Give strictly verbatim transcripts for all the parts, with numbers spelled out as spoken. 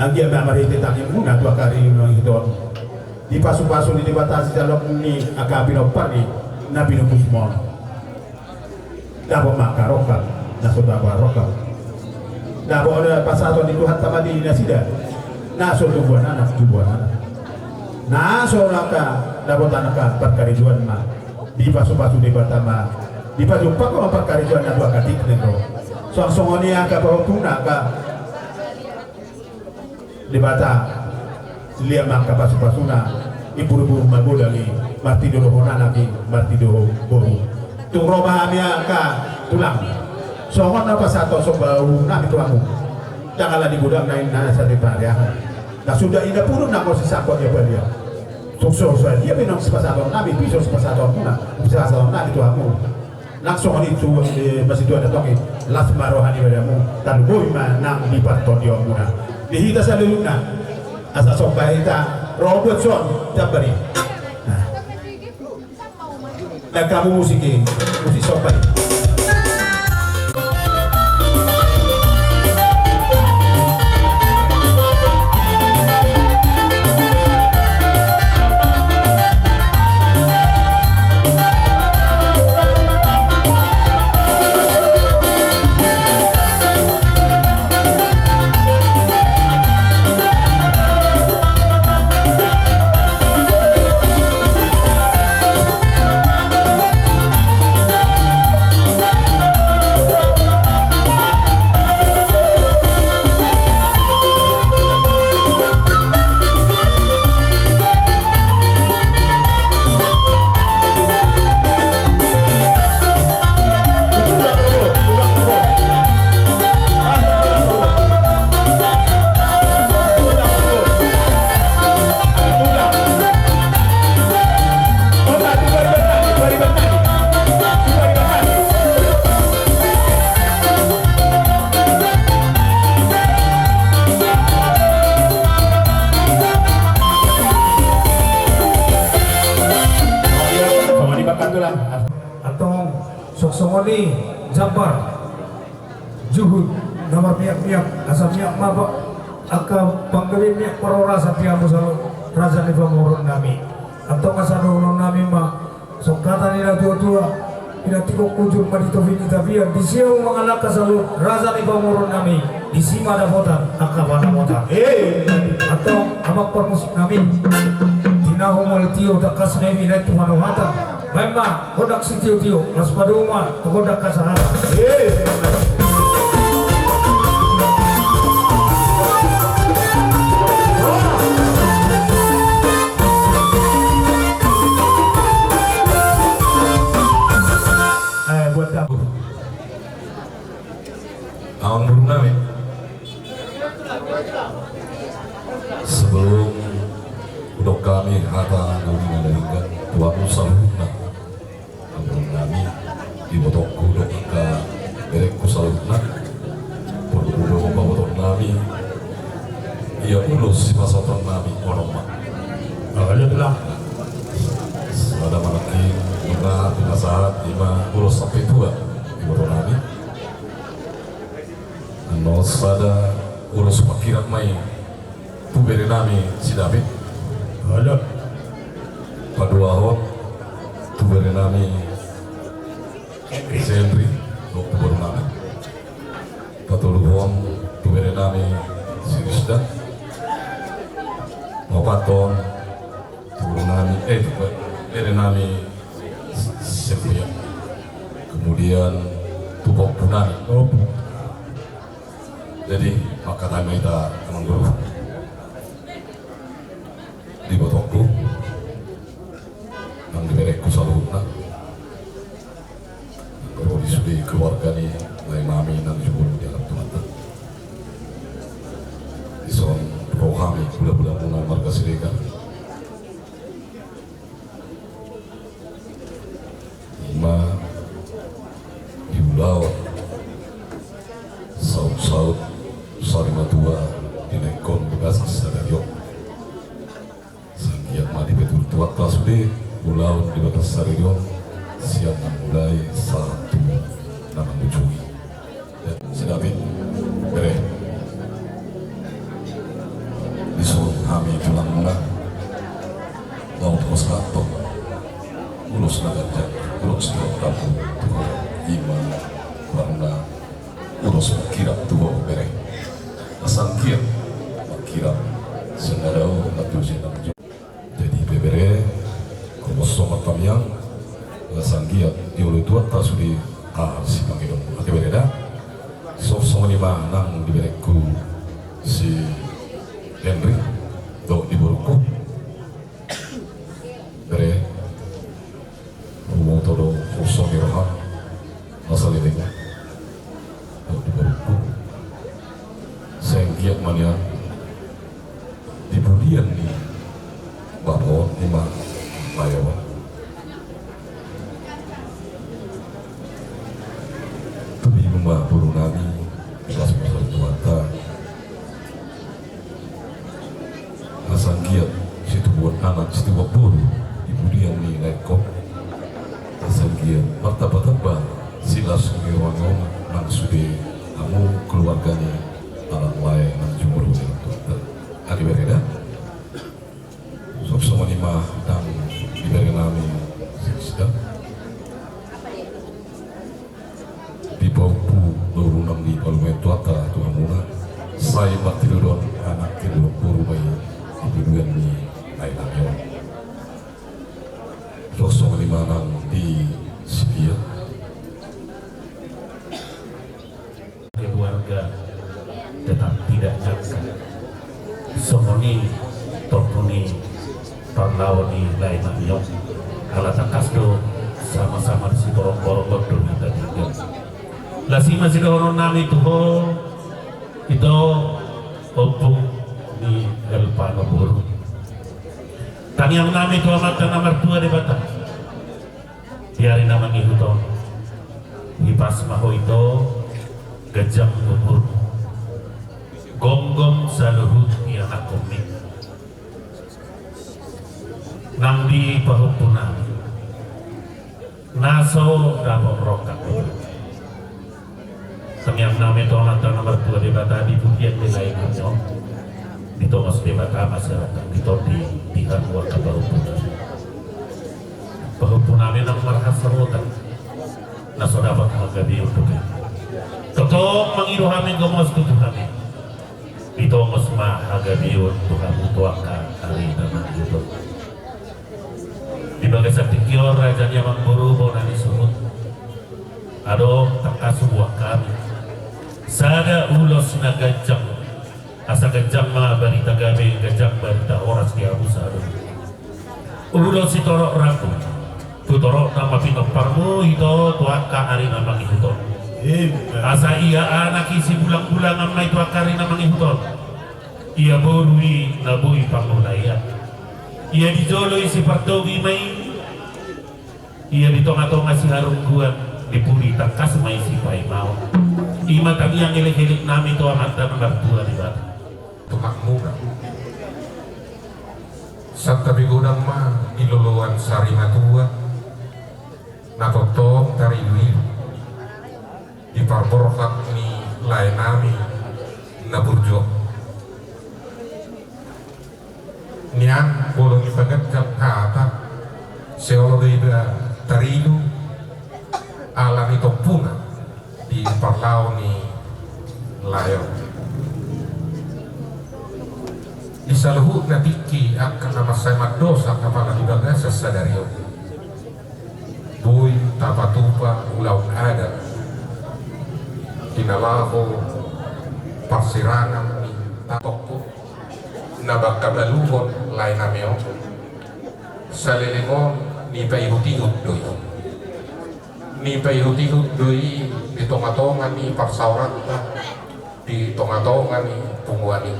Anggiat ma marhite tangihonmuna tu angka ari na hiton, dipasupasu ni Debata sijalo ni angka pinompar ni na pinupusmuna on. Dapot ma angka rongkap na so dapot rongkap. Dapot pasahaton ni Tuhanta ma di nasida na so tubuan anak, tubuan anak. Na so angka dapotan angka parkarejoan ma dipasupasu Debata ma, dipajumpang ma parkarejoan na tu angka tingki na ro. Suang songon i angka pahompu na angka Debata, liat ma angka pasupasuna, imbur-imbur ma godang i, martinodohon anak i, martinodohon boru. Tung ro ma hami angka tulang. Songon na pasahaton somba uhum nami tu hamu. Ndang ala ni godang na i na sari pariahan. Na suda i na purun na ngosisangkot ia balia. Tung so sadia pe naung sipasahaton nami, piso sipasahaton muna, sipasahaton nami tu hamu. Langsung i tu, eh, masituan na tong i, las ma roha ni badamu, tarlumobi ma nang di partondionmuna. Di hita saluhutna, asa somba hita, ro buat son, jambar i. Nah. Nah, hamu musik i, musik somba i. Antong, songon i jambar juhut na marmiak-miak, asa miak ma angka panggabean, miak parhorasan di hamu saluhut raja ni pamoruon nami. Antong asa dohonon nami ma, songon hata ni na tua-tua, pinantikhon hujur ma di topi ni tapian, disi hamu mangalangka saluhut raja ni pamoruon nami, disi ma dapotan angka panamotan. Eh, antong amang parmusik nami, tinahu molo tio tangkas nami naeng tu panuhatan. Baen ma gondang sitio-tio, laos padomu ma tu gondang hasahatan. Eh. Eh, buat dapur. Amang boru nami. Sebelum hudok hami hata na hinaholongan tu hamu saluhutna, amang boru nami, ibotongku dohot angka berengku saluhutna, porlu do pabotoon nami ia ulos sipasahaton nami on ma. Sada manang i nunga pinasahat i ma ulos sampe tua, iboto nami. Annon sada ulos panghirim ma i tu bere nami si David. Ada. Paduahon tu bere nami si Henry, dohot tu boru nami. Patoluhon tu bere nami si Rizda. Paopathon tu boru nami, eh, tu bere nami si Sepia. Kemudian tu pahompu nami. Jadi, mangkatai ma hita, amang boru. Di ibotongku, nang di berengku saluhutna, nang ro di sude keluarga ni lae nami nang jumolo di alam Tuhanta. Dison ro hami hulahula muna marga Siregar. I ma di ulaon saut-saut sari matua di na ingkon bagasan sadari on. Sai anggiat ma dipetutur Tuhanta sude ulaon di bagasan sadari on, sian na mulai sahat tu na mangujungi. Si David, bere. Hami tulangmuna, laho pasahathon ulos na ganjang, ulos na rambu tu ho, ima goarna ulos mangkirap tu ho bere. Asa anggiat mangkirap sian na dao na tusi na jo. Jadi bere, komo songon tamiang, asa anggiat dioloi Tuhanta sude, ah, sipangidoan. Oke bere da. So, songon i ma nang di berengku si Henry, dohot di borungku. Bere, huboto do holso ni roham na saleleng. Dohot di borungku. Sai anggiat ma nian di pudian ni bapa on ima lae on. Tubimuna ma boru nami, las ma sari Tuhanta. Asa anggiat situbuan anak, situbuan boru di pudian ni laengkon. Asa anggiat martambatamba silas ni roha on nang sude hamu keluarga ni anak lae nang jumolo ni Tuhanta. Adi bere da. Songon i ma nang di bere nami si Sida. Dipahompu do boru nang dipalume Tuhanta tu hamuna. Sai martinodohon anak, tinodohon boru ma i di pudian ni lae nami on. Songon i ma nang di si Pia. Keluarga tetap tidak nyangka songon i tompu ni parlao ni lae nami on. Ala tangkas do sama-sama di sitorop borong do hita tinggal. Las i ma sidohonon nami tu ho, ito ompung ni Elvano boru. Tangiang nami tu Amanta na martua Debata. Di ari na mangihut on, hipas ma ho ito, ganjang umur, gomgom saluhut ianakhonmi. Nang di pahompu nami, na so dapot rongkap. Tangiang nami tu Amanta na martua Debata di pudian ni lae nami on. Ditongos Debata ma sirata di tondi di hamu angka pahompu nami. Pahompu nami nang marhasarotan na so dapot hagabeon dope. Tongtong mangido hami, gomos tutu hami. Ditongos ma hagabeon tu hamu tu angka ari na mangihut on. Di bagasan tingki on raja ni amangboru bona ni suhut. Adong tangkas huboan hami sada ulos na ganjang. Asa ganjang ma barita gabe, ganjang barita horas di hamu saluhut. Ulos sitorop rambu tu torop na ma pinomparmu ito tu angka ari na mangihut on. Asa ia anak i sibulang-bulangan ma i tu angka ari na mangihut on. Ia boru i na boi pangulaian. Ia di jolo i sipartogi ma i. Ia di tonga-tonga siharungguan, di pudi tangkas ma i sipaimaon. Ima tangiang elek-elek nami tu Amanta na martua Debata. Tumakmuna. Santabi godang ma di loloan sari matua. Na tongtong tarilu-ilu. Di parborhat ni lae nami na burju on. Nian molo dipaganjang hata, sai olo do iba tarilu ala ni tompuna di parlao ni lae on. Di saluhutna tingki angka na mansai mandosa apala di bagasan sadari on. Boi tapatupa ulaon adat di na laho parsirangan ni tatongko na bangka baluhon lae nami on. Saleleng on nipaihut-ihut do i. Nipaihut-ihut do i di tonga-tonga ni parsaoranta, di tonga-tonga ni punguan i.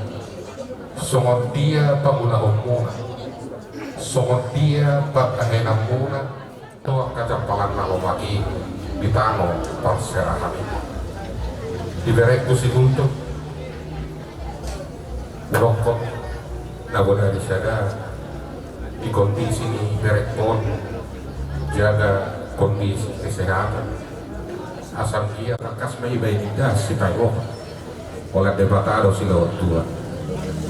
Songon dia pangulahonmuna, songon dia patahenanmuna tu angka jampalan na lomak i di tano parserahan i. Di berengku si Guntur, hudokkon na bonari sada di kondisi ni berengkon, jaga kondisi kesehatan. Asa anggiat tangkas ma iba i ninna sipaingotan. Holan Debata do silehon tua.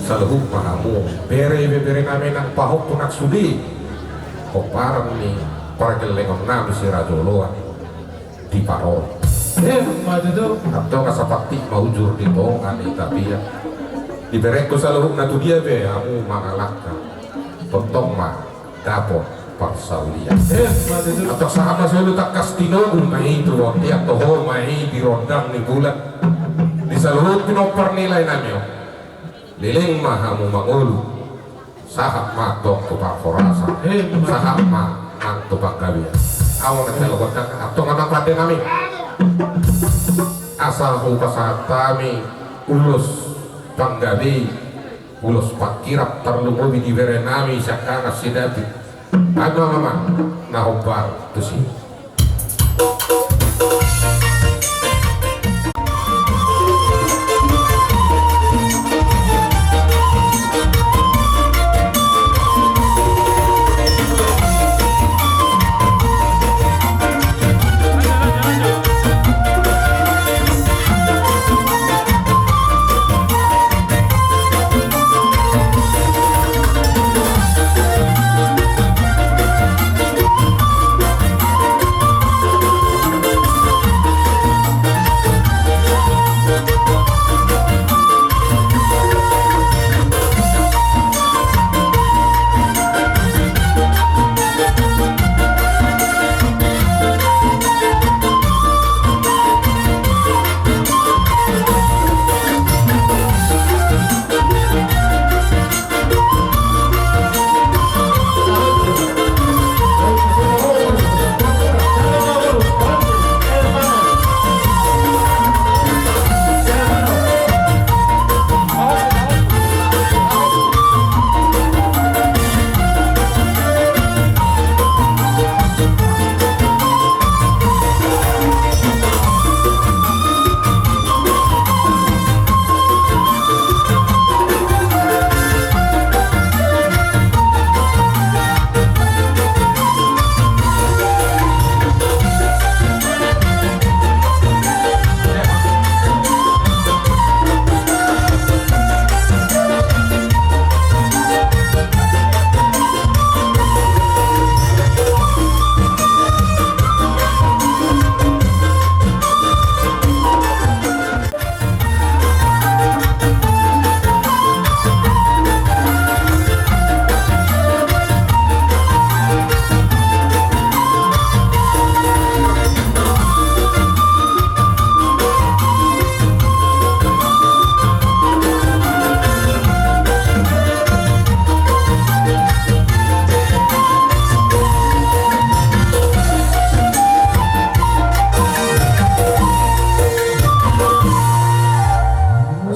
Saluhut ma hamu bere, bere nami nang pahompu nang sude pomparan ni pargellengon nami si Raja Oloan di Parol. Antong asa patik ma ujur di tonga ni tapian. Diberengku saluhutna, tu dia pe hamu mangalangka, tongtong ma dapot parsaulian. Antong sahat ma solu tangkas tinogu ma i tu bontean, toho ma i di rondang ni bulan. Di saluhut pinompar ni lae nami on, leleng ma hamu mangolu. Sahat ma antong tu parhorasan. Sahat ma nang tu panggabean. Ahu na telo gondang antong amang pande nami. Asa hupasahat hami ulos panggabe, ulos pangkirap, tarlumobi di bere nami siangkangan si David. Baen ma amang na hombar tusi.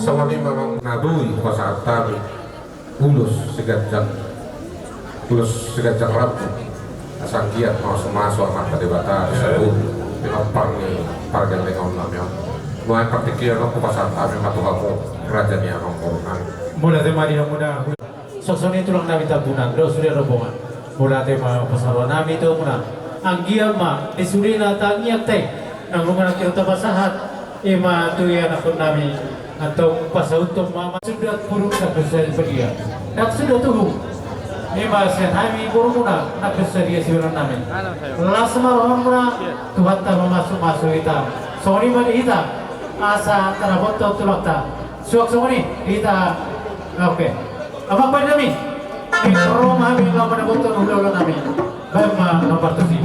Songon i ma amang na boi hupasahat hami ulos siganjang, ulos siganjang rambu. Asa anggiat mamasu-masu Amanta Debata di saluhut pinompar ni pargellengon nami on. Nuaeng partingkian on hupasahat hami ma tu hamu raja ni amangboru nami. Mauliate ma di hamuna. Songon i tulang nami Tambunan dohot sude rombongan. Mauliate ma pasahat nami tu hamuna. Anggiat ma di sudena tangiang tahe nang nunga nangkin tapasahat, i ma tu ianakhon nami. Antong pasauthon ma, ma suda puruk na bisa dipadia. Nang suda tuhu, i ma sian hami borumuna na bisa dia sibanan nami. Las ma rohamuna, Tuhanta mamasu-masu hita. Songon i ma di hita asa tarapothon tulangta. Suang songon i hita. Oke. Amang pande nami, ro ma hami laho manapothon hula-hula nami. Baen ma na partusi.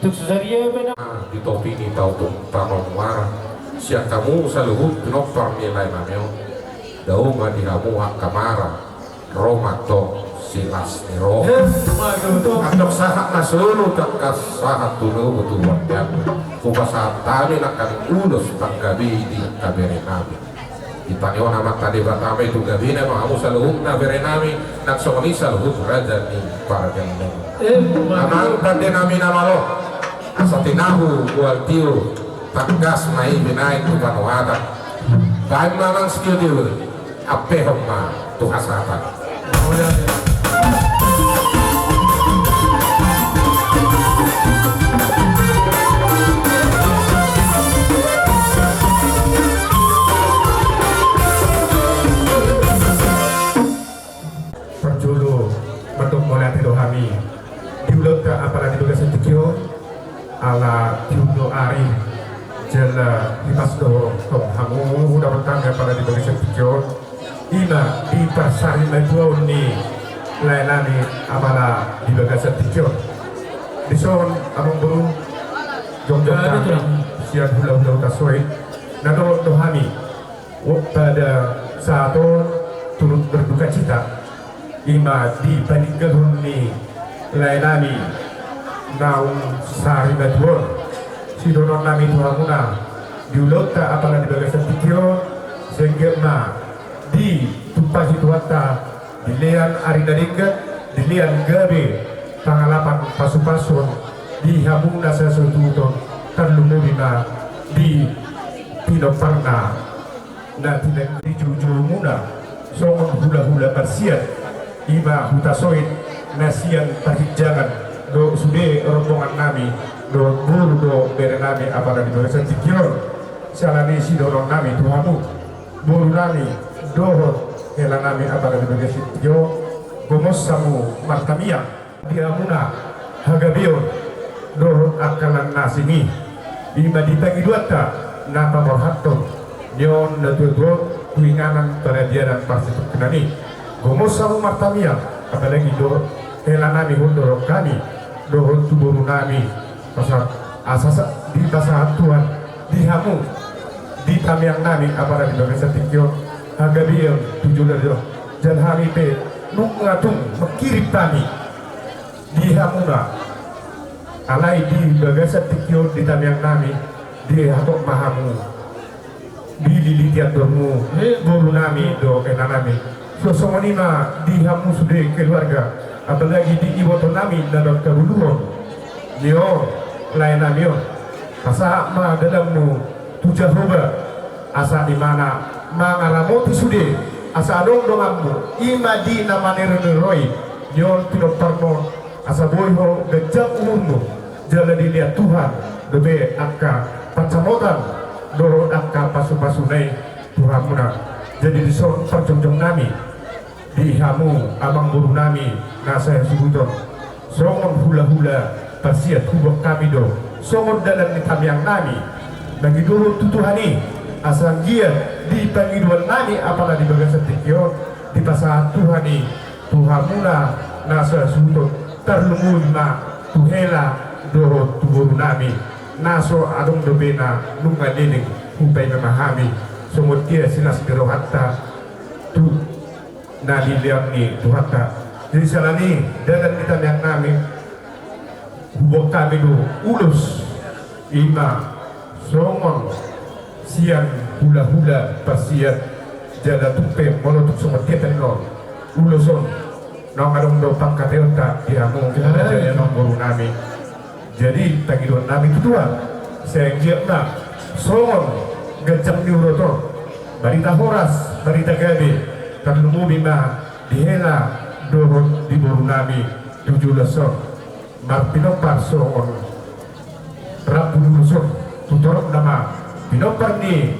Tuk sasaria pe na. Di topi ni tao tung tano muara. Sian hamu saluhut pinompar ni lae nami on. Dao ma di hamu angka mara. Ro ma tong silas ni roha. Antong sahat na solu tangkas sahat tu lomo tu bontean. Hupasahat hami nangkin ulos panggabean di angka bere nami. Dipangido Amanta Debata ma i tu gabena ma hamu saluhutna bere nami, nang songon i saluhut raja ni pargellengna. Amang pande nami na malo, asa tinahu bual tio, tangkas ma i binaen tu panuatan. Baen ma amang sitio-tio, ampehon ma tu hasahatan. Parjolo mandok mauliate do hami di ulaonta apala di bagasan tingki on, ala tiur do ari jala hipas do tong hamu hudapotan apala di bagasan tingki on. Ima di parsarimatua on ni lae nami apala di bagasan tingki on. Dison amang boru, jongjong nami sian hulahula Hutasoit, na dohot do hami pada saat on turut berduka cita. Ima di paninggalhon ni lae nami naung sarimatua on. Sidohonon nami tu hamuna di ulaonta apala di bagasan tingki on, sai anggiat ma ditumpahi Tuhanta dilean ari na denggan, dilean gabe pangalapan pasu-pasuon di hamuna sasuhuton, tarlumobi ma di pinomparna na tinangi di joujoumuna songon hulahula parsiat, ima Hutasoit na sian Parhinjangan dohot sude rombongan nami dohot boru dohot bere nami apala di bagasan tingki on. Siala ni i sidohonon nami tu hamu boru nami dohot hela nami apala di bagasan tingki on, gomos hamu martangiang di hamuna hagabeon dohot angka na asing i. Ima di pangidoanta na paborhathon ni on na tuatua on tu inganan paradianan parsitongkinan i. Gomos hamu martangiang, apalagi dohot hela nami, hudokhon hami dohot tu boru nami, asa, asa sa-, dipasahat Tuhan di hamu di tamiang nami apala di bagasan tingki on hagabeon tu joloan on. Jala hami pe nunga tung manghirim hami di hamuna. Alai di bagasan tingki on di tamiang nami, dihatop ma hamu, dililiti andormu, boru nami dohot hela nami. So songon i ma di hamu sude keluarga, apalagi di iboto nami na dohot habuluhon ni on, lae nami on. Pasahat ma dalanmu tu Jahowa, asa imana mangaramoti sude, asa adong donganmu, ima di na maniroi-niroi ni on pinomparmu on, asa boi ho ganjang umurmu, jala dilean Tuhan dope angka pansamotan dohot angka pasu-pasuna i tu hamuna. Jadi dison parjongjong nami di hamu amang boru nami na sasuhuton, songon hulahula parsiat huboan hami do songon dalan ni tamiang nami mangidohon tu Tuhan i, asa anggiat di pangidoan nami apala di bagasan tingki on dipasahat Tuhan i tu hamuna na sasuhuton, tarlumobi ma tu hela dohot tu boru nami, na so adong dope na nunga leleng hupaima hami. Songon dia silas ni rohanta tu na dilean ni Tuhanta. Jadi siala ni i dalan ni tamiang nami, huboan hami do ulos, ima songon sian hulahula parsiat. Jala tung pe molo tung songon dia pe annon ulos on, naung adong do pangkataionta di hamu, jadi amang boru nami. Jadi pangidoan nami tu Tuhan, sai anggiat ma songon ganjang ni urat on, barita horas, barita gabe, tarlumobi ma di hela dohot di boru nami tu joloan on, marpinompar songon rambu ulos on, tu torop nama pinompar ni,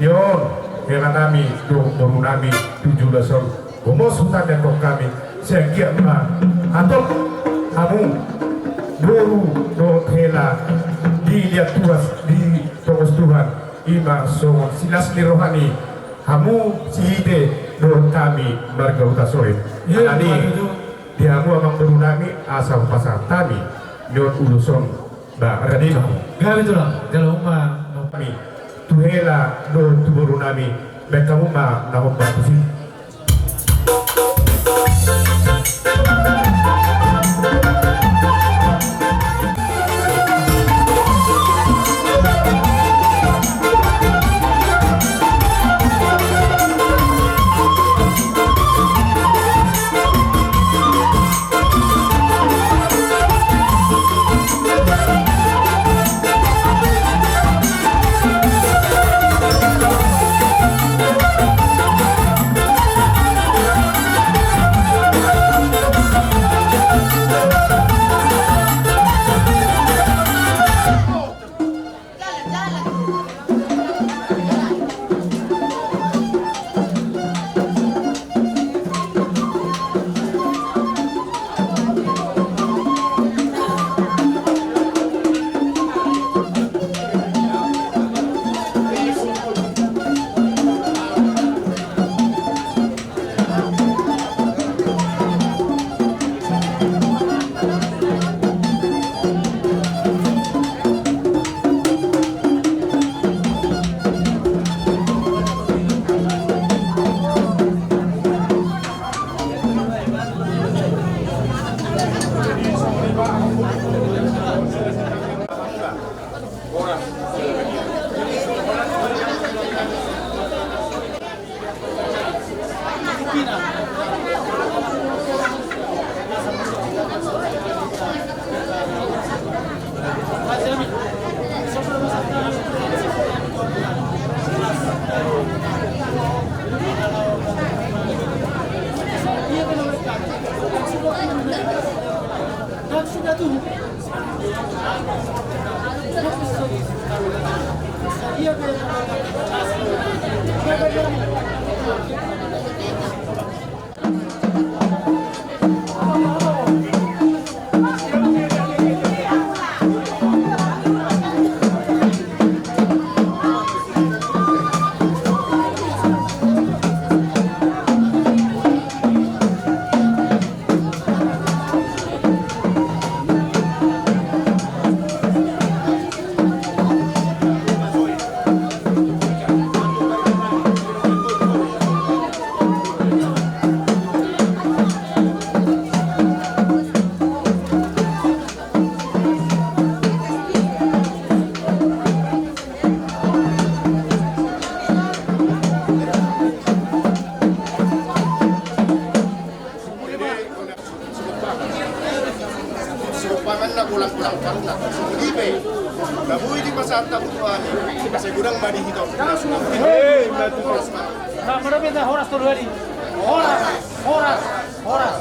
ni on, hela nami dohot boru nami tu joloan on. Gomos hutangiangkon hami, sai anggiat ma hatop hamu boru dohot hela dilean Tuhan, ditongos Tuhan, ima songon silas ni roha ni hamu Sihite dohot hami marga Hutasoit. Alani i di hamu amang boru nami, asa hupasahat hami ni on ulos on Ba, rade ma. Gabe tulang, jalo ma. Nami, tu hela dohot tu boru nami, baen hamu ma na hombar tusi. Sipangan na golang-golang karuna. Ipe. Namu i di pasahat tabu tu ami. Sai godang ma di hita. Hei, matu. Horas ma. Na, mana beta horas tu hari. Horas, horas, horas.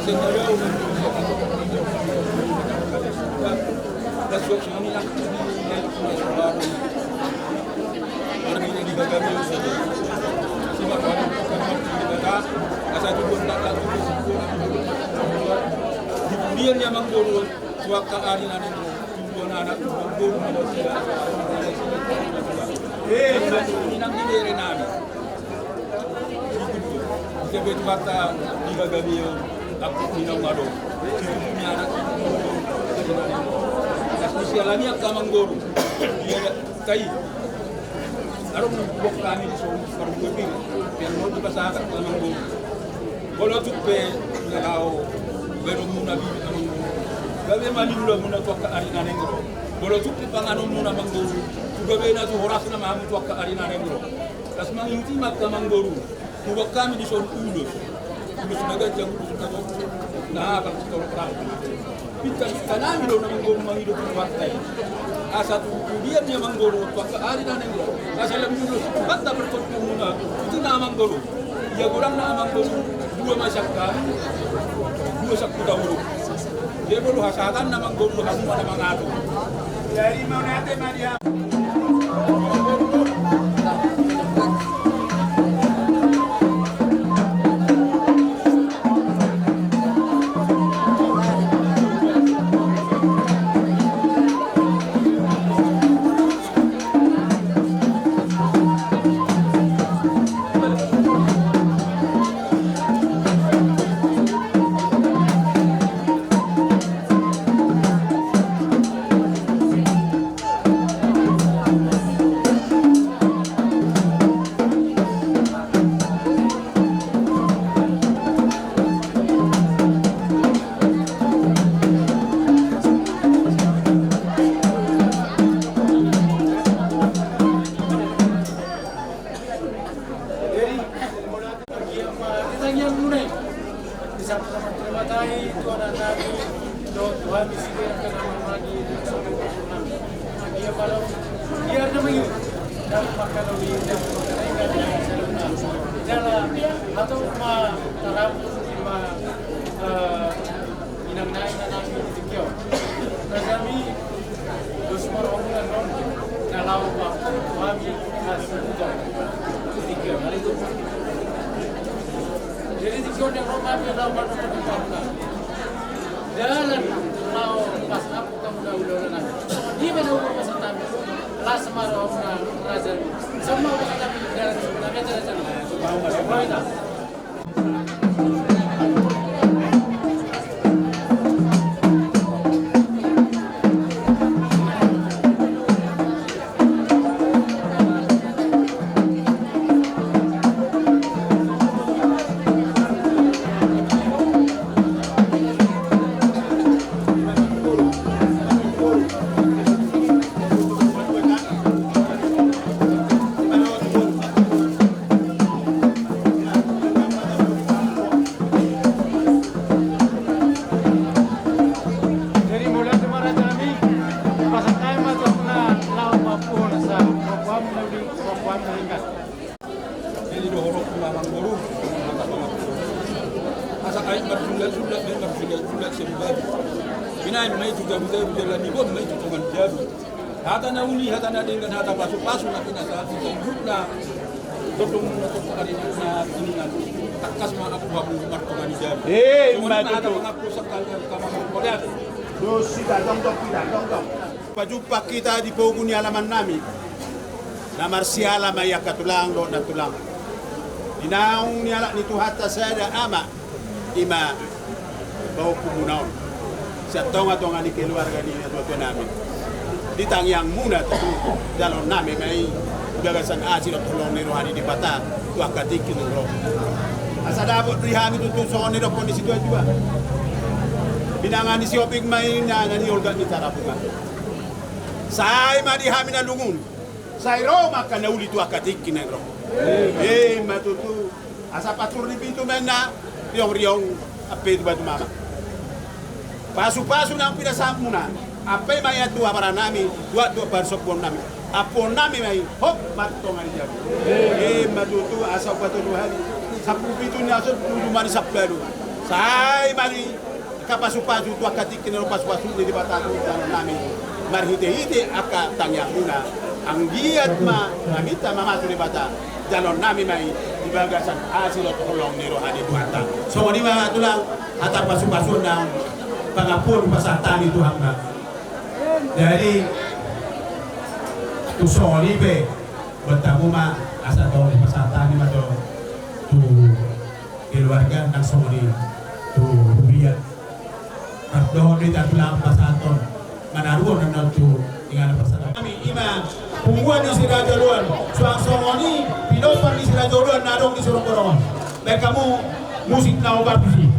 Di pudian ni amangboru tu angka ari na naeng ro, tubuan anak, tubuan boru, tubuan sida. Eh, inang di bere nami. Ise pe tu angka di gaga beo, angka inang adong. Tubuan anak, tubuan boru, tubuan sida. Sialani angka amangboru. Ia, tai. Adong na boan hami dison marbue pir, pe annon dipasahat tu amangboru. Molo tung pe na laho baenonmuna bibit amangboru, gabe ma niulamuna tu angka ari na naeng ro. Molo tung pe panganonmuna amangboru, tu gabena tu horasna ma hamu tu angka ari na naeng ro. Laos mangihut i ma angka amangboru. Huboan hami dison ulos. Ulos na ganjang, ulos na gok. Na apal sitorop rap. Pinta-pinta nami do na amangboru mangido tu Tuhanta i. Asa tu pudian ni amangboru tu angka ari na naeng ro, asa lam ulos Tuhanta martontumuna. Itu na amangboru. Ia godangna amangboru, dua ma sian hami, dua sian Hutauruk. Dia molo hasahatanna amangboru, hamu ma na mangatur. Jadi mauliate ma di hamu. Jadi, ia ma di tangiang muna i. Di samping sama terima kasih tu anak nami, dohot tu hami sini yang kena mangagi di samping nami. Ia ma laho, ia na mangido. Dan makan di jala atau ma tarap ma, eh, Inang nai na nami di tingki on. Na nami dos ma roha muna on, na laho ma tu hami na sibuta di tingki on. Jadi tingki on na roha nami na laho ma tu hami. Dalan laho pas apu hamu na ulaon nami. Di mana upa pas nami? Las ma roha muna raja. Sama upa nami dalan nami dalan. Baik. Jadi mauliate ma raja nami, pasahat hami ma tu na laho mampuhon asa mampuhon na uli mampuhon na ringgas. Jadi dohot tu amangboru, asa aek marsulat-sulat, aek marsulat-sulat sian batu. Binaen ma i tu jabu-jabu, jala diboan ma i tu tonga ni jabu. Hata na uli, hata na denggan, hata pasu-pasu na pinasahat ni tondukna. Tondukna, tonduk ari na ini na tangkas ma apu-apu martonga ni jabu. Eh, ima tutu. Dos hita, dong, dong, hita, dong, dong. Pajumpang hita di pogu ni alaman nami. Na marsiala ma i angka tulang dohot nantulang. Di naung nialap ni Tuhanta sada ama. Ima pahompu muna on sian tonga-tonga ni keluarga ni natua-tua nami. Di tangiang muna tutu, jaloon nami ma i di bagasan asi dohot holong ni roha ni Debata tu angka tingki na ro. Asa dapot di hami tutu songon na nidokkon ni situatua. Binanga ni Sihombing ma i na, na niolga ni Tarabunga. Sai ma di hami na lungun. Sai ro ma angka na uli tu angka tingki na ro. Ima tutu. Asa patur ni pitu ma inna riong-riong ampe tu batu mama. Pasu-pasu naung pinasahat muna. Ampe ma ia tu abara nami, tu aek tu aek parsombuon nami. Ampuon nami ma i, hop, martonga ni jabu. Ima tutu, asa upa tolu hali. Sampulu pitu ni aso, tolu ma ni sampalu. Sai ma di angka pasupasu tu angka tingki na ro pasupasu ni Debata tu jaloon nami marhitehite angka tangiangmuna. Anggiat ma maminta ma tu Debata, jaloon nami ma i di bagasan asi dohot holong ni roha ni Tuhanta. Songon i ma tulang hata pasupasuon nang pangampuon pasahat hami tu hamuna. Jadi tung songon i pe, buat hamu ma asa tong dipasahat hami ma tu keluarga nang songon i tu huria. Dohot do hita tulang pasahathon manaruhon nang tu inganan pasahat. Hami ima punguan ni Si Raja Oloan, suang songon i pinompar ni Si Raja Oloan na adong di Sorong Borong on. Baen hamu musik na opat puji.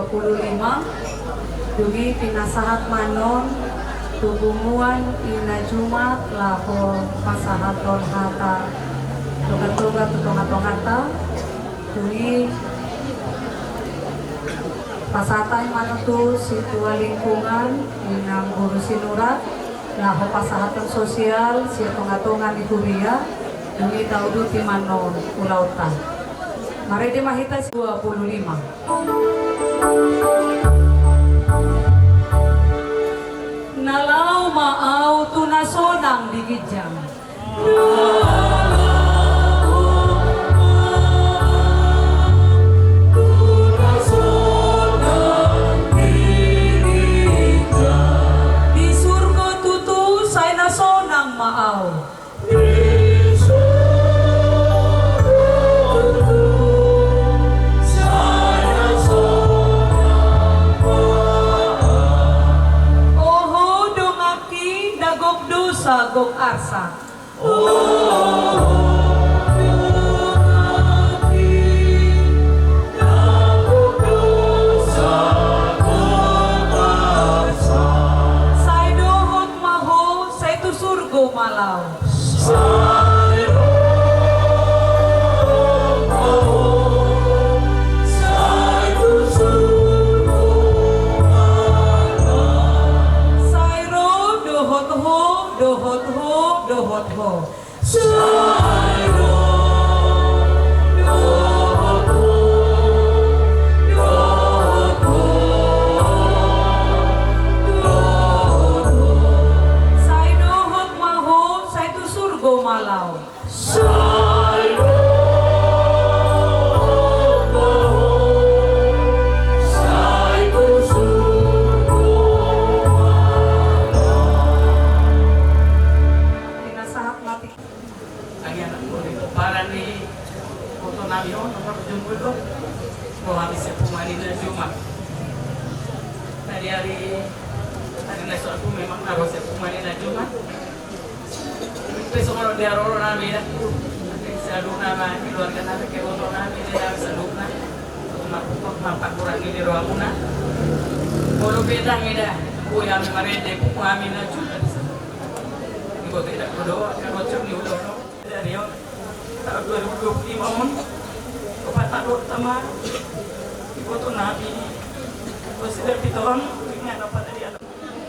Pulu lima. Dung i pinasahat ma annon tu punguan Ina Jumat laho pasahathon hata toga-toga tu tonga-tonganta. Dung i pasahat hami ma annon tu situa lingkungan, Inang Guru Sinurat, laho pasahathon sosial sian tonga-tonga ni huria. Dung i tauduti ma annon ulaonta. Marende ma hita. Dua pulu lima. Na laho ma au tu na sonang di ginjang. Di surgo tutu sai na sonang ma au. Oho donganki, nda gok dosa gok arsak. Sai dohot ma ho, sai tu surgo ma laho. Sai ro, sai tu surgo ma laho. Sai ro dohot ho, dohot ho, dohot ho. Sai ro dohot ho, dohot ho, dohot ho. Sai dohot ma ho, sai tu surgo ma laho. Sai ro ma ho, sai tu surgo ma laho. Pinasahat ma ti. Ai anak boleh paran ni foto nami on, nomor tujuh puluh. Bo hami sian punguan Ina Jumat. Tadi ari, tadi na soal pun memang na ro sian punguan Ina Jumat. Pe songon dia roro nami da. Saluhutna ma keluarga nami, keboto nami da, saluhutna. Maaf, maaf, maaf, kurang ini rohamuna. Molo pe ndang ida, boi hami marende, pungu hami na juta. Iboto ida, bodo, kan bocor ni ulo, no. Dari on, tahun dua ribu dua puluh lima on, opat tahun sama, iboto nami. Bos ida piton, dengan apa tadi ada?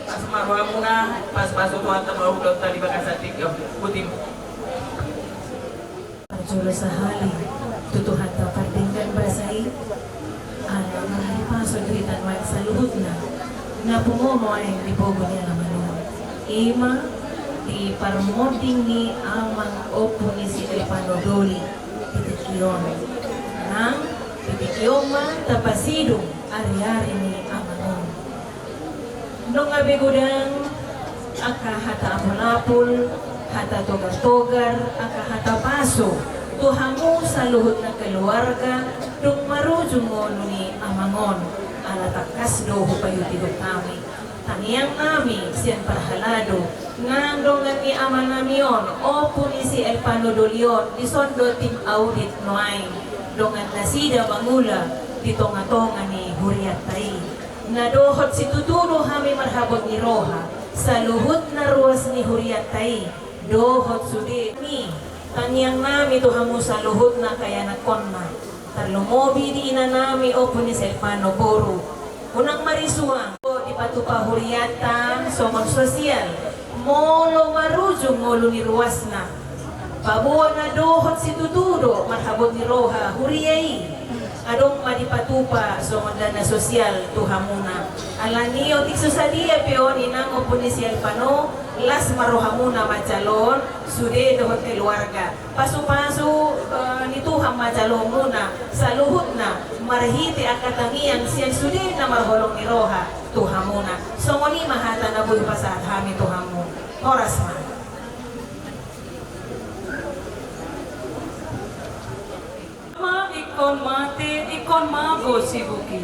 Pas ma rohamuna, pas pasu Tuhanta, mauliate ma di bagasan tingki on. Botima. Parjolo sahali tu Tuhanta pardenggan basa i, ala marhahipason do hita nuaeng saluhutna na pungu nuaeng di pogu ni alaman on. I ma di parmonding ni amang ompu ni si Elpano Doli di tingki on. Nang di tingki on ma tapasidung ariari ni amang on. Ndang gabe godang angka hata apul-apul, hata togar-togar, angka hata pasu tu hamu saluhutna keluarga, dung marujung ngolu ni amang on, ala tangkas do hupaihut-ihut hami. Tangiang nami sian parhalado, nang dongan ni ama nami on, ompu ni si Elpano Doli on, dison do tim audit nuaeng, dongan nasida mangula di tonga-tonga ni hurianta i. Na dohot situtu do hami marhabot ni roha, saluhutna ruas ni hurianta i, dohot sude ni tangiang nami tu hamu saluhutna angka ianakkonna. Tarlumobi di ina nami ompu ni si Elpano boru. Unang marisuang, dipatupa hurianta songon sosial, molo marujung ngolu ni ruasna. Paboa na dohot situtu do marhabot ni roha huria i. Adong ma dipatupa songon dana sosial tu hamuna. Alani otik so sadia pe on inang ompu ni si Elpano, las ma rohamuna manjalo on, sude dohot keluarga. Pasu-pasu, eh, ni Tuhan ma jaloonmuna saluhutna marhite angka tangiang sian sude na marholong ni roha tu hamuna. Songon i ma hata na boi hupasahat hami tu hamu. Horas ma. Ma ingkon mate, ingkon mago si Buki.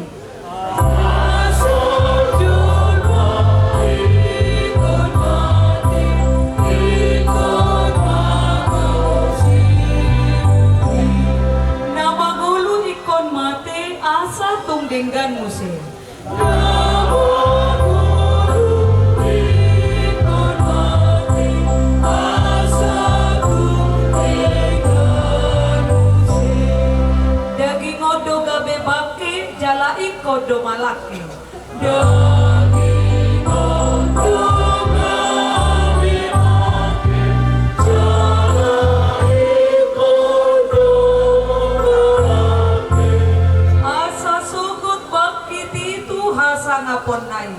Na mangolu ingkon mate, Asa tung denggan muse. Daging on do gabe bangke, jala ingkon do malangke. Asa sogot bangkit i tu hasangaponna i.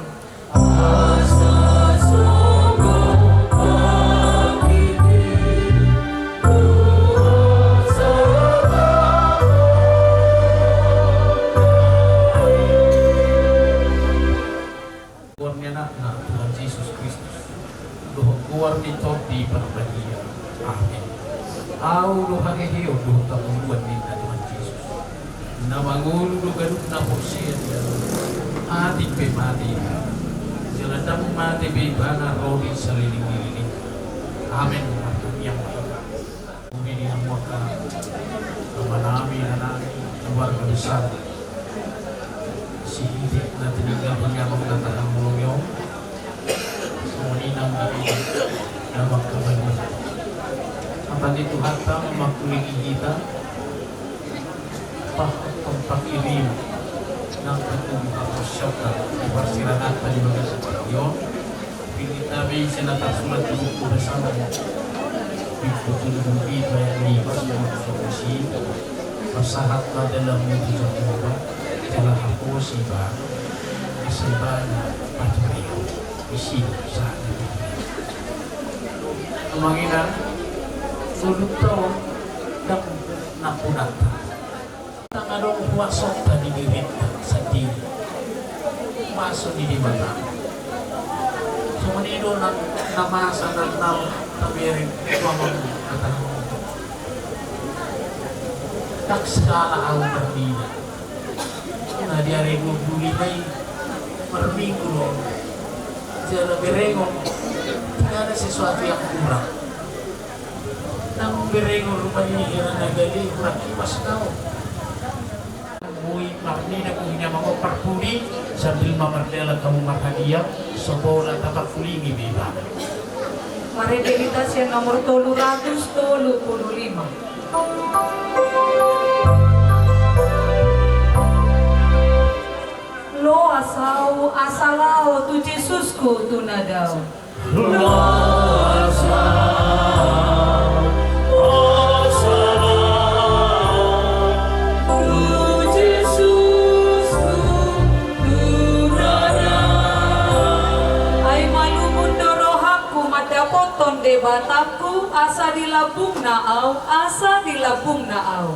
Goar ni Anakna Tuhan Jesus Kristus, dohot goar ni Tondi Parbadia. Amen. Ahu do haheheon dohot hangoluan ninna Tuhan Jesus, na mangolu do ganup na porsea di Ahu. Atik pe mate ibana, jala ndang mate be ibana ro di saleleng ni lelengna. Amen. Martangiang ma hita. Mauliate ma di Amanta, Amanami, Inanami, keluarga besar Sihombing na tininggalhon ni amang na tarhangoluan on. Songon i nang di na mangkabadia. Hata ni Tuhanta mangkulingi hita, pahothon pangkirim nang patuduhon haporseaonta di parsirangan di bagasan tingki on. Pinta be ise na tarsurat di buku bersama. Pintu tujuh puluh tujuh ayat lima, semua solusi. Pasahat ma dalanmu tu Jahowa, jala haposi ma, asa ibana paturehon. Isi sahat. Amang inang, solusi on ndang nampunanta. Ndang adong huasonta di dirinta sandiri. Huaso ni Debata. Songon i do na, na masa na, na tabereng tu amang kata. Ndang sala ahu marnida. Na di ari dua puluh lima i marminggu do. Jala berengon. Tidak ada sesuatu yang kurang. Nang berengon rupani hira na gale hurang kipas na on. Boi marnida bohi ni amang on parpudi, sambil ma mardalan hamu marhadiah, so pola tapangkulingi be ibana. Marende hita sian nomor tolu ratus tolu puluh lima. Loas ahu asa laho tu Jesusku tu na dao. Ai malungun do rohangku mandapothon Debatangku asa di lambungna ahu, asa di lambungna ahu.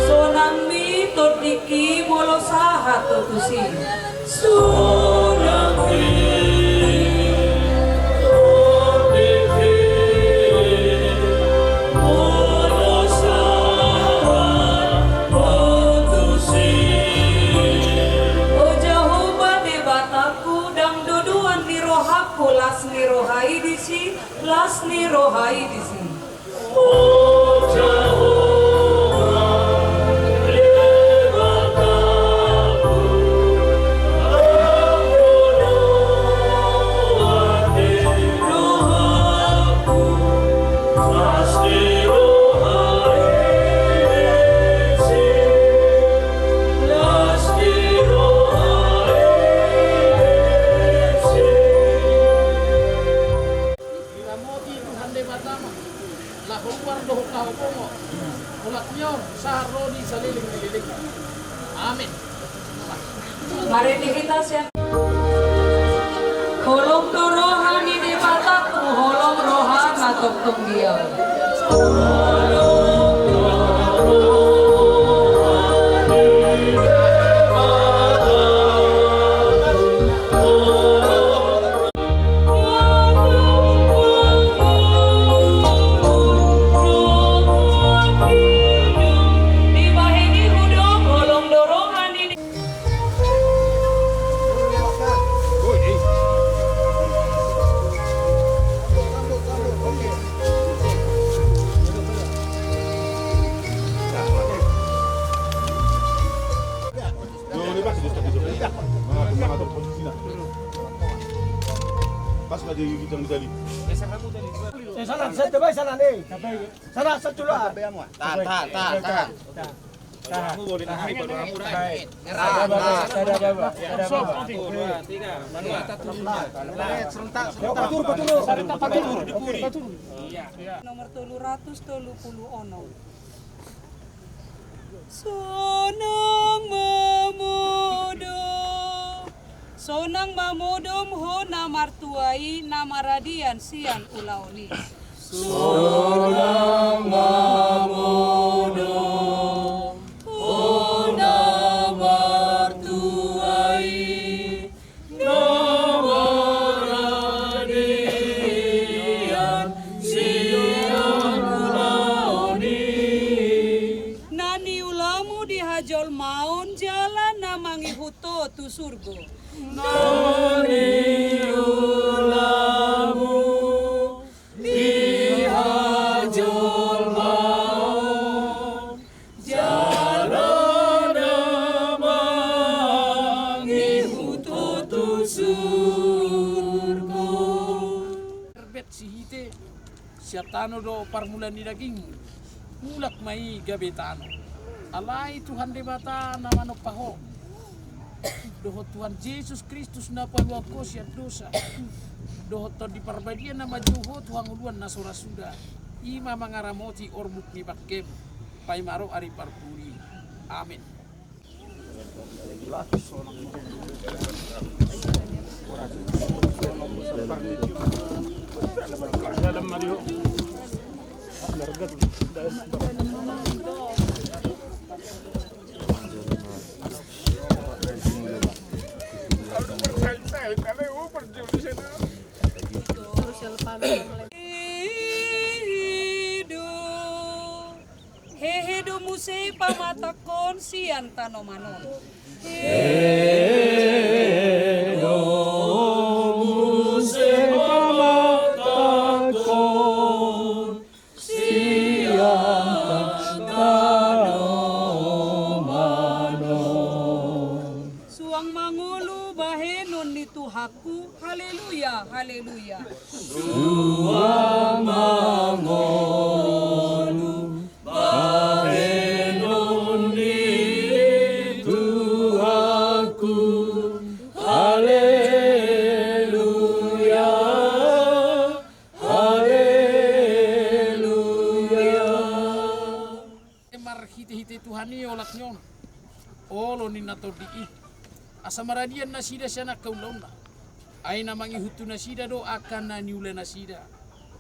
Sonang ni tondingki molo sahat ho tusi. Sonang ni tondingki molo sahat ho tusi. O Jahowa Debatangku, ndang dodoan ni rohangku las ni roha i disi, las ni roha i disi. Diramoti Tuhan Debata ma laho luar dohot laho bongot. Mulak ni on sahat ro di saleleng ni lelengna. Amin. Marende hita sian. Holong do roha ni Debatangku, holong rohana tongtong di ahu. Eh, sana, sana, coba sana nih. Sana, sana dulu, ah. Tahan, tahan, tahan, tahan. Nomor tolu ratus tolu pulu onom. Sonang mamodom, sonang mamodom ho na martua i na maradian sian ulaon i. Sonang mamodom ho na martua i na maradian sian ulaon i. Na niulamu di hajolmaon jala na mangihut ho tu surgo. Na niulamu di hajolmaon jala na mangihut ho tu surgo. Herbet Sihite, sian tano do parmulaan ni daging, mulak ma i gabe tano. Alai Tuhan Debata na manompa ho, dohot Tuhan Jesus Kristus na paluahon ho sian dosa, dohot Tondi Parbadia na manjou ho tu hangoluan na so ra suda, i ma mangaramoti orbuk ni bangkem paima ro ari parpudi. Amen. Hehe do muse pamatangkon sian tanoman on. Hehe do muse pamatangkon sian tanoman on. Suang mangolu bahenon ni Tuhanku. Haleluya, haleluya. Suang mangolu bahenon ni Tuhanku. Haleluya, haleluya. Marhitehite Tuhan i olat ni on, olo ni na tondi i, asa maradian nasida sian angka ulaonna. Ai na mangihut tu nasida do angka na niula nasida.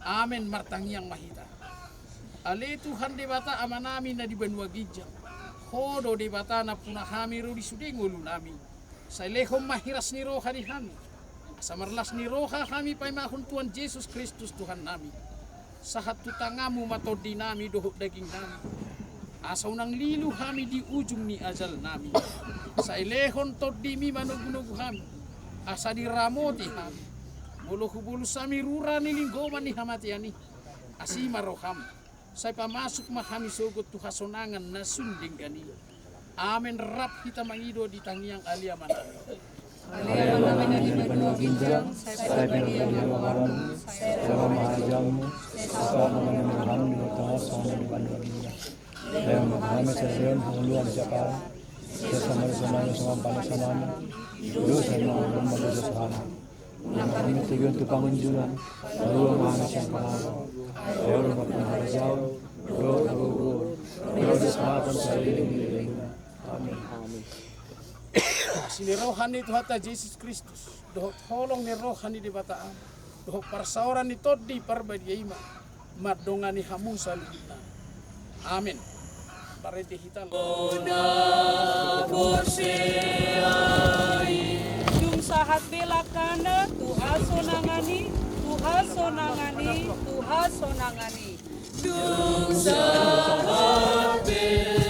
Amen. Martangiang ma hita. Ale Tuhan Debata Amanami na di banua ginjang, Ho do Debata nampuna hami ro di sude ngolunami. Sai lehon ma hiras ni roha di hami, asa marlas ni roha hami paimahon Tuhan Jesus Kristus Tuhannami. Sahat tu tanganmu ma tondinami dohot dagingnami, asa unang lilu hami di ujung ni ajalnami. Sai lehon tondimi manogunogu hami, asa diramoti hami. Molo hubolus hami rura ni linggoman ni hamatean i, asi ma roham, sai pamasuk ma hami sogot tu hasonangan na sun denggan i. Amen. Rap hita mangido di tangiang Ale Amanami. Ale Amanami na di banua ginjang, sai parbadia ma goarmu, sai ro ma harajaonmu, sai saut ma roham di tonga on songon na di banua ginjang. Lehon ma tu hami sadari on hangoluan siapari, sai pasahat ma songon na panesanami di dosa ni angka na mandosa tu hami. Unang hami togihon tu pangunjunan, palua ma hami sian pangago. Ai Ho do nampuna harajaon, dohot hagogoon, dohot hasangapon saleleng ni lelengna. Amen. Asi ni roha ni Tuhanta Jesus Kristus, dohot holong ni roha ni Debata Ama, dohot parsaoran ni Tondi Parbadia i ma mandongani hamu saluhutna. Amen. Marende hita. Dung sahat be langkana tu hasonangan i, tu hasonangan i, tu hasonangan i. Dung sahat be